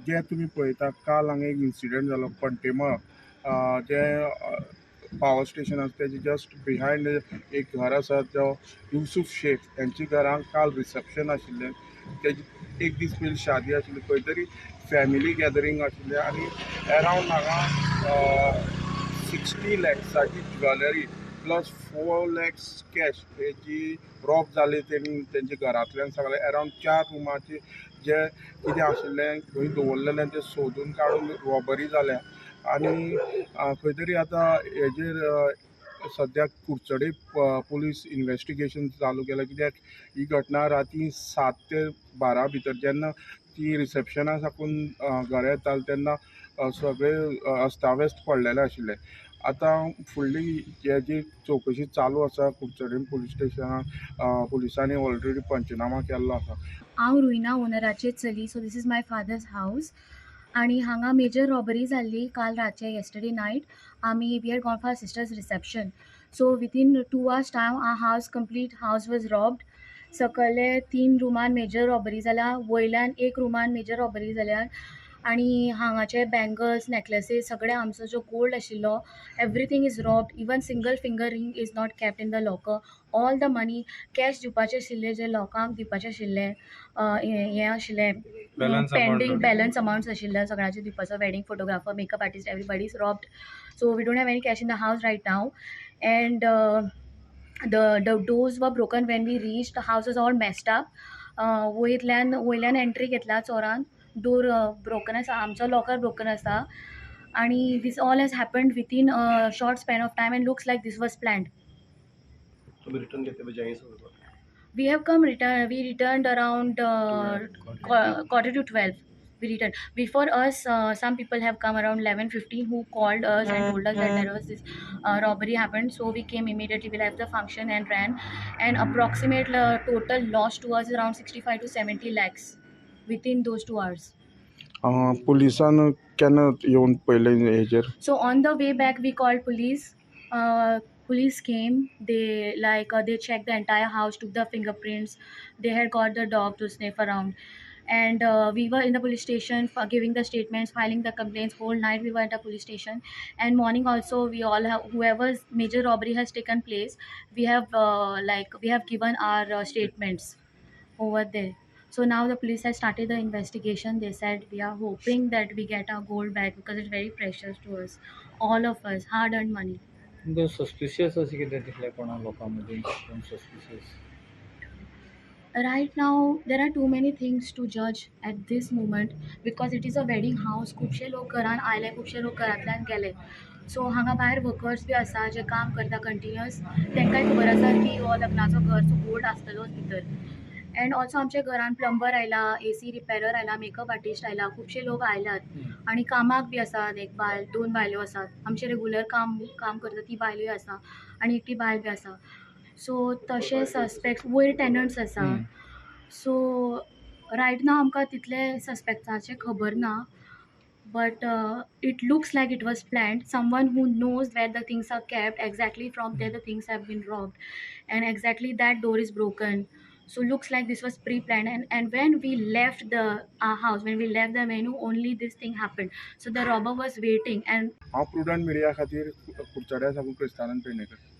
जें तुमी पळयता, काल हांगा एक इन्सिडंट जालो पंटेमळ, जें पावर स्टेशन आसा तेजे जस्ट बिहायंड एक घर आसा. तो युसूफ शेख हेंच्या घरान काल रिसेप्शन आशिल्लें. तेजी एक दीस पयलीं शादी आशिल्ली. खंय तरी फॅमिली गॅदरींग आशिल्लें आनी एरावंड हांगा 60 लॅक्साची ज्वेलरी प्लस 4 लॅक्स कॅश हेजी रॉब जाली. तेणी तेंच्या घरांतल्यान सगळें एरावंड चार रुमाचे जे कितें आशिल्लें, खंय दवरलेलें तें सोदून काडून रॉबरी जाल्या. आनी खंय तरी आतां हेजेर सद्याक कुडचडे पुलीस इन्वेस्टिगेशन चालू केलां, कित्याक ही घटना राती 7 ते 12 भितर, जेन्ना ती रिसेप्शना साकून घरा येताले तेन्ना सगळे अस्ताव्यस्त पडलेले आशिल्ले. आतां फुडली हेजी चवकशी चालू आसा. कुडचडे पुलीस स्टेशनान पुलिसांनी ऑलरेडी पंचनामा केल्लो आसा. हांव रुइना ओनराचे चली. So this is my father's house आनी हांगा मेजर रॉबरी जाल्ली काल रातचे, येस्टरडे नायट. आमी we had gone for sister's reception, so within 2 hours time our house, complete house was robbed. सकयले तीन रुमान मेजर रॉबरी जाल्या, वयल्यान एक रुमान मेजर रॉबरी जाल्या आनी हांगाचे बँगल्स, नॅकलेसीस, सगळे आमचो जो गोल्ड आशिल्लो, everything is robbed. Even single finger ring is not kept in the locker. All the money, cash दिवपाचे आशिल्ले, जे लोकांक दिवपाचे आशिल्ले, हें आशिल्लें Balance amount. Pending balance amounts आशिल्ले सगळ्यांचे दिवपाचो, wedding photographer, makeup artist, everybody is robbed. So we don't have any cash in the house right now and the doors were broken. When we reached, the house was all messed up. वयल्यान entry घेतला चोरान. Door broken आसा, आमचो locker broken आसा आनी this all has happened within short span of time and looks like this was planned. तुम्ही return घेते बजाय सगळं? We have come return, we returned around 11:45. We returned. Before us, some people have come around 11:15 who called us and told us that there was this robbery happened. So we came immediately. We left the function and ran, and approximate total loss to us is around 65 to 70 lakhs within those 2 hours. पुलिसान केन्ना येवन पळयलें हेजेर? So on the way back, we called police. Police came. They like they checked the entire house, took the fingerprints. They had got the dog to sniff around, and we were in the police station for giving the statements, filing the complaints. Whole night we were at the police station, and morning also we all have, whoever's major robbery has taken place, we have like we have given our statements over there. So now the police has started the investigation. They said we are hoping that we get our gold back because it's very precious to us, all of us, hard earned money. तुमकां suspicious अशें कितें दिसलें कोणा लोकां मदीं, कोण suspicious? Right now, there are too many things to judge at this moment because it is a wedding house. खुबशे लोक घरान आयले, खुबशे लोक घरांतल्यान गेले. सो हांगा भायर वर्कर्स बी आसा जे काम करता कंटिन्युअस. तांकांय खबर आसा की हो लग्नाचो घर, सो गोल्ड आसतलोच भितर. एंड ऑल्सो आमच्या घरान प्लंबर आयला, एसी रिपेरर आयला, मेकअप आर्टिस्ट आयला, खुबशे लोक आयल्यात आनी कामाक बी आसात. एक बायल, दोन बायलो आसात आमचे रेगुलर काम करता, ती बायलूय आसा आनी एकटी बायल बी आसा. सो तशे सस्पेक्ट, वयर टेनंट्स आसा. सो रायट नाव आमकां तितले सस्पेक्टाचें खबर ना, but it looks like it was planned. Someone who knows where the things are kept exactly, from there the things have been robbed, and exactly that door is broken. So looks like this was pre-planned. And when we left the our house, when we left the venue, only this thing happened. So the robber was waiting and हांव prudent media खातीर कुडचड्या साकून क्रिस्तानंद पेडणेकर.